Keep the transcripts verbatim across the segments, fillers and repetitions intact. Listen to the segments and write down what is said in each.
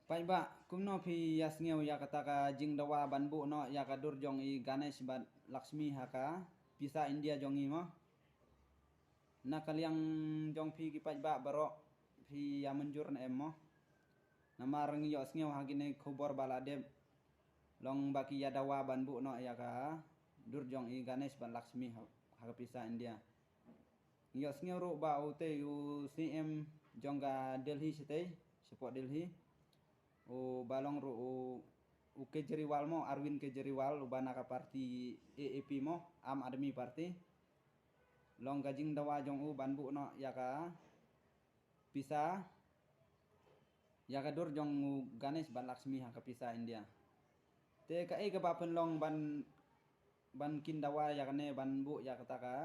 Paidbah, kumno phi ïa sngew ïa kata ka jingdawa ban buh noh ïa ka dur jong i Ganesh bad Lakshmi ha ka pisa India jong i mo? Na ka liang jong phi ki paidbah baroh, phi ïa mynjur ne em mo? Namar ngi ïoh sngew ha kine khubor ba la dep long ba ki ïa dawa ban buh noh ïa ka dur jong i Ganesh bad Lakshmi ha, ha ka pisa India. Ngi ïoh sngew ruh ba utei u C M jong ka Delhi shatei, shapoh Delhi, u ba long ruh u, u Kejriwal mo, Arvind Kejriwal, u ba na ka party A A P mo, Aam Aadmi Party. Long ka jingdawa jong u ban buh noh ïa ka pisa, ïa ka dur jong u Ganesh bad Lakshmi ha ka pisa India. Te kaei kaba pynlong ban, ban kin dawa ïa kane ban buh ïa kata ka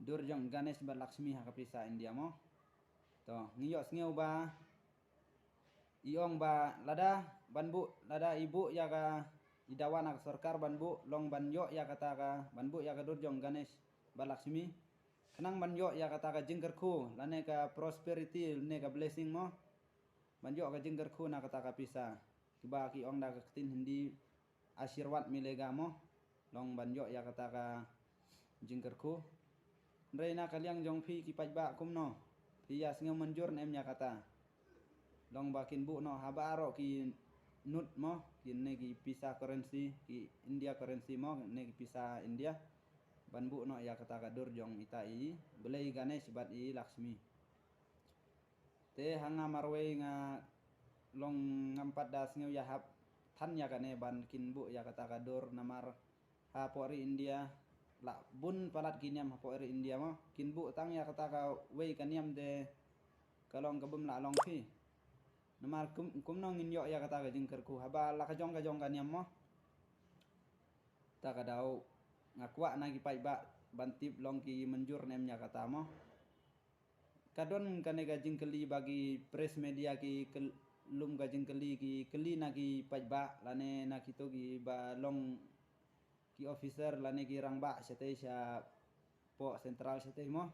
dur jong Ganesh bad Lakshmi ha ka pisa India mo? To, ngi ïoh sngew ba i ong ba lada ban buh, lada i buh ïa ka, i dawa na ka sorkar ban buh, long ban ïoh ïa kata ka, ban buh ïa ka dur jong Ganesh bad Lakshmi, khnang ban ïoh ïa kata ka jingkyrkhu lane ka prosperity lane ka blessing mo? Ban ïoh ka jingkyrkhu na kata ka pisa, kiba ki ong da ka ktien Hindi, Ashirwad milega mo? Long ban ïoh ïa kata ka jingkyrkhu. Hynrei na ka liang jong phi ki paidbah, kumno, phi ïa sngew mynjur ne em ïa kata? Long ba kin buh noh ha baroh ki note mo, kine ki pisa currency, ki India currency mo, kine ki pisa India, ban buh noh ïa kata ka dur jong ita i Blei Ganesh bad i Lakshmi. Te ha nga marwei nga long ngam pat da sngew ïa hap than ïa kane ban kin buh ïa kata ka dur, namar hapoh ri India la bun palat ki niam hapoh ri India mo, kin buh tang ïa kata kawei ka niam te ka long ka bym lah long phi. Namar kum, kumno ngin ïoh ïa kata ka jingkyrkhu haba la ka jong ka jong ka niam mo? Ta ka daw nga kwah na ki paidbah ban tip long ki mynjur ne em ïa kata mo? Ka don kane ka jingkylli ba ki press media ki kyl-, lum ka jingkylli, ki kylli na ki paidbah lane na kito kiba long ki officer lane ki rangbah shatei shapoh central shatei mo.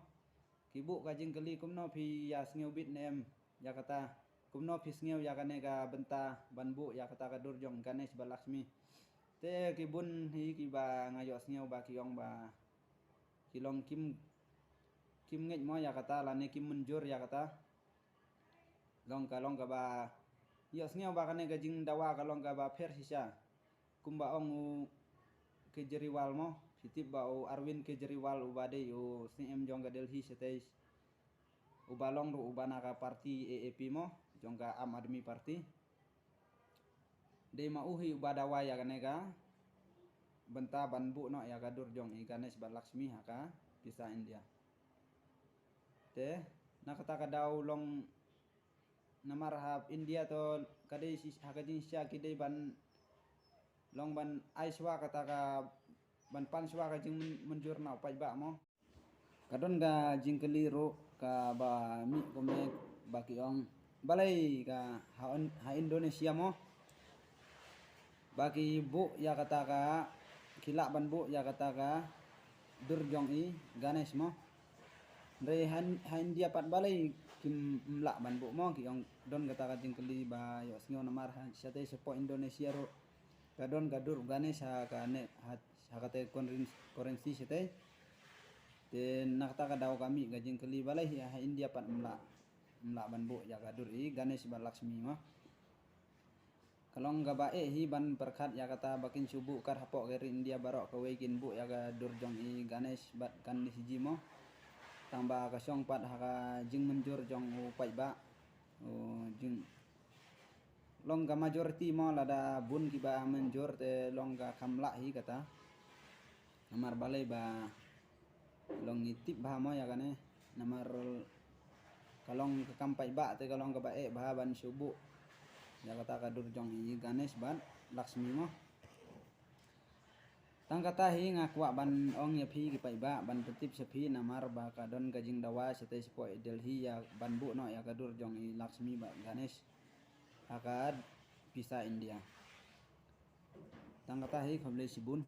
Ki buh ka jingkylli kumno phi ïa sngew bit ne em ïa kata, kumno phi sngew ïa kane ka bynta ban buh ïa kata ka dur jong Ganesh bad Lakshmi. Te ki bun hi kiba nga ïoh sngew ba ki ong ba ki long kim, kim ngeit mo ïa kata lane kim mynjur ïa kata. Long ka, long kaba ïoh sngew ba kane ka jingdawa ka long kaba pher shisha. Kumba ong u Kejriwal mo, phi tip ba u Arvind Kejriwal uba dei u C M jong ka Delhi shatei, uba long ruh uba na ka party A A P mo, jong ka Aam Aadmi Party. Dei ma u hi uba dawa ïa kane ka bynta ban buh noh ïa ka dur jong i Ganesh bad Lakshmi ha ka pisa India. Te na kata ka daw long namar ha India to ka dei shi-, ha ka jingshisha ki dei ban long ban ai shuwa kata ka, ban pan shuwa ka jingmyn-, mynjur na u paidbah mo. Ka don ka jingkylli ruh kaba mih kumne ba ki ong balei ka ha, ha Indonesia mo ba ki buh ïa kata ka, ki lah ban buh ïa kata ka dur jong i Ganesh mo. Hynrei ha, ha India pat balei kim lah ban buh mo, ki ong. Don kata ka jingkylli ba ïoh sngew namar ha shatei shapoh Indonesia ruh ka don ka dur Ganesh ha kane, ha, ha kata ka curren-, currency shatei. Te na kata ka daw ka mih ka jingkylli balei ha India pat ym lah, ym lah ban buh ïa ka dur i Ganesh bad Lakshmi mo. Ka long kaba eh hi ban pyrkhat ïa kata ba kin shu buh kat hapoh ka ri India baroh kawei kin buh ïa ka dur jong i Ganesh bad Ganesh ji mo. Tang ba ka shong pat ha ka jingmynjur jong u paidbah. U jing, long ka majority mo, lada bun kiba mynjur te long ka kham lah hi kata. Namar balei ba long ngi tip bha mo ïa kane, namar ka long ka kam paidbah te ka long kaba eh bha ban shu buh ïa kata ka dur jong i Ganesh bad Lakshmi mo. Tang kata hi nga kwah ban ong ïa phi ki paidbah ban pyntip sha phi namar ba ka don ka jingdawa shatei shapoh Delhi ïa ban buh noh ïa ka dur jong i Lakshmi bad Ganesh ha ka pisa India. Tang kata hi, khublei shibun.